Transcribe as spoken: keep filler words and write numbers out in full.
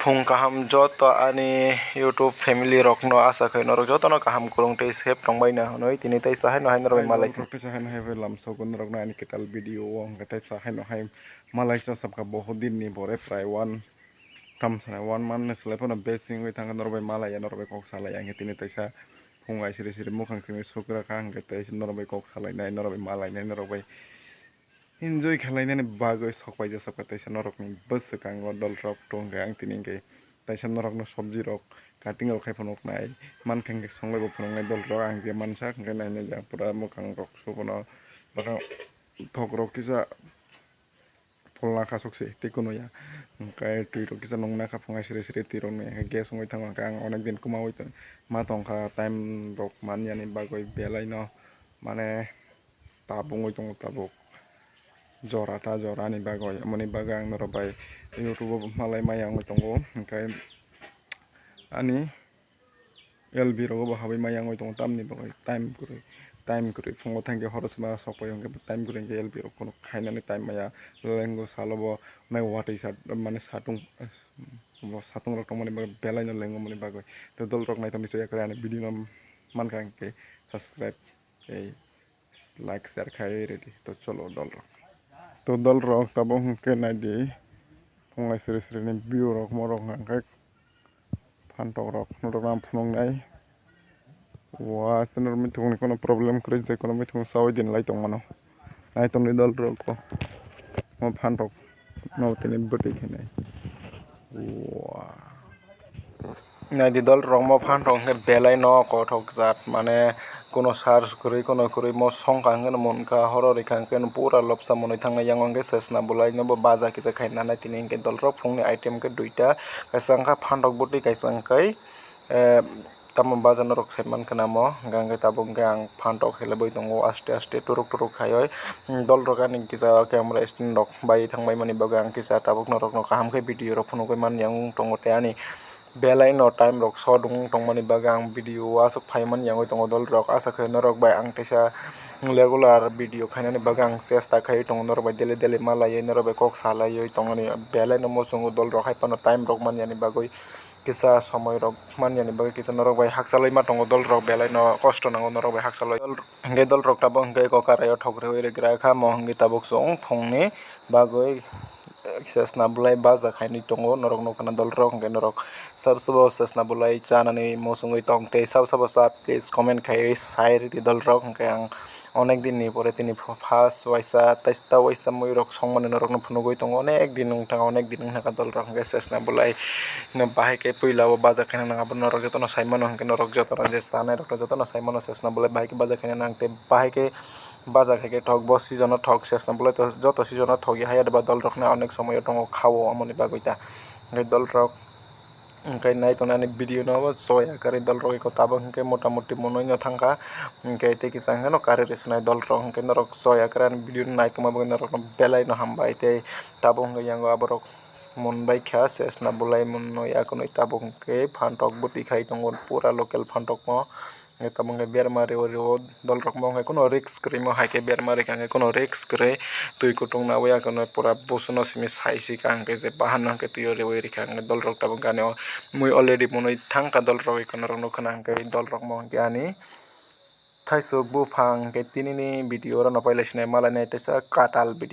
Phung kaham joto ani YouTube family rokno, asa khai norok jotono kaham kwrwng tei safe tongbaino hwnwi tini teisa haino hai norok bai malai. Norok teisa haino hai bai lamsogo norokno ani kwtal video o hwnkhe teisa haino hai malai chasapkha bohot dinni bore prai one tam sanai one month ni slai phano base wngwi thangkha norok bai malaiya norok bai kok salaiya hwnkhe tini teisa phung ai siri siri mukhang simi sukra kha hwnkhe teisa norok bai kok salainai norok bai malainai norok bai enjoy khwlainani bagwi sok paijak sakha teisa norokni bwswkango dolrok tongkha. Ang tini hwnkhe teisa norokno sobji rok cutting rok khai phunuknai mankha hwnkhe songwi bo phunuknai dolrok ang je mansa hwnkhe nainai jang pura mwkhang rok subono bwkhang thok rok kisa pholna kha sokse tei kunu ya hwnkhe twi rok kisa nung nakha phunai siri siri twi rok nung ya hwnkhe gas wngwi thango hwnkhe ang onek din kwmaui ma tongkha time rok manyani bagwi belai no mane. Tabuk wngwi tongo tabuk jora ta jora ni bagwi, aboni bagwi ang norok bai YouTube o malai maya wngwi tongo, hwnkhe ani L B rogo bo habwi maya wngwi tongo, tamni bagwi time kwrwi, time kwrwi phungo thangkhe horo sima sokphai hwnkhe time kwrwi hwnkhe L B rok phunuk khainani time maya, lengo salo bo nai watwi sa mane satung bo satung rok tongmani bagwi belai no lengo mani bagwi, tei dol rok naithok ni chaya kwrwi ani video no mankha hwnkhe subscribe tei like share khai ready. To cholo dol rok. To dol rok tabuk hwnkhe naidi phunglai siri siri ni view rok morok hwnkhe phantok rok norok ang phunuknai. Wa se norok mithung ni kono problem kwrwi je kono mithung sawi din lai tongmano. Naitongni dol rok bo. Mo phantok no tini bwtwi khenai. Wa. Naidi dol rok mo phantok hwnkhe belai no kothok jat mane kono sar kwrwi kono kwrwi mo songkha hwnkhe no munkha horo rikha hwnkhe no pura lopsa monwi thangnai yango hwnkhe sesna bolai no bo baja kisa khaina nai tini hwnkhe dol rok phungni item hwnkhe duita kaisa wngkha phantok bwtwi kaisa hwnkhe. Tamo baja norok sai mankha namo, hwnkhe tabuk hwnkhe ang phantok helebwi tongo aste aste turuk turuk khaiwi. Dol rok ani kisa camera stand rok bai thangbai mani bagwi ang kisa tabuk norokno kaham khe video rok phunugwi manya wng tongo tei ani belai no time rok short wng tongmani bagwi ang video o aswk phai manya wngwi tongo dol rok. Asa khe norok bai ang teisa regular video khainani bagwi ang chesta khaiwi tongo norok bai daily daily malaiwi norok bai kok salaiwi tongmani belai no muchungo dol rok hai phano time rok manyani bagwi. Kisa somoi rok manyani bagwi kisa norok bai hakchalwi ma tongo, dol rok belai no kosto nango norok bai hakchalwi. Hwnkhe dol rok tabuk hwnkhe eko karai o thok rwui rwgra kha, mo hwnkhe tabuk chwng phungni bagwi sesna bolai baja khainwi tongo norok nukha na dol rok hwnkhe norok sab sabo sesna bolai chanani muchungwi tong tei sab sabo cha please comment khaiwi sai rwdi dol rok hwnkhe ang. Onek din ni pore tini ph-, phas waisa, tei ta waisa mui rok songmani norok no phunugwi tongo. Onek din wng thang, onek din wng thang kha dol rok hwnkhe sesna bolai no bahai khe puila o baja khaina nang abo norok jotono sai mano hwnkhe norok jotono je chanai rok jotono sai mano sesna bolai bahai khe baja khaina nang tei bahai khe baja khai khe thok bo season o thok sesna bolai to joto season o thok ya haya deba dol rok no onek somoi o tongo kha o amoni bagwi ta hwnkhe dol rok. Hwnkhe nai tongna ani video no choya kwrwi dol rok eko tabuk hwnkhe mota moti monoi no thangkha, hwnkhe tei kisa hwnkhe no kari rwswnai dol rok hwnkhe norok choya kwrwi ani video no naitongma bagwi norok no belai no hambai tei tabuk hwnkhe yango aborok monbai kha sesna bolai monoi akonoi tabuk hwnkhe phantok bwtwi khai tongo pura local phantok no. Tamo hwnkhe berma reo reo dol rok mo hwnkhe kuno risk kwrwi mo hai khe berma rikha hwnkhe kuno risk kwrwi twi kutung nawi akheno pura busuno simi sai si ka hwnkhe je bahan no hwnkhe twi o rewi rikha hwnkhe dol rok tabuk gani o mui already monwi thang kha dol rok ekhono rok nukha na hwnkhe dol rok mo hwnkhe ani thaisuk buphang hwnkhe tini ni video oro no pailai sinai malai nai teisa kwtal video.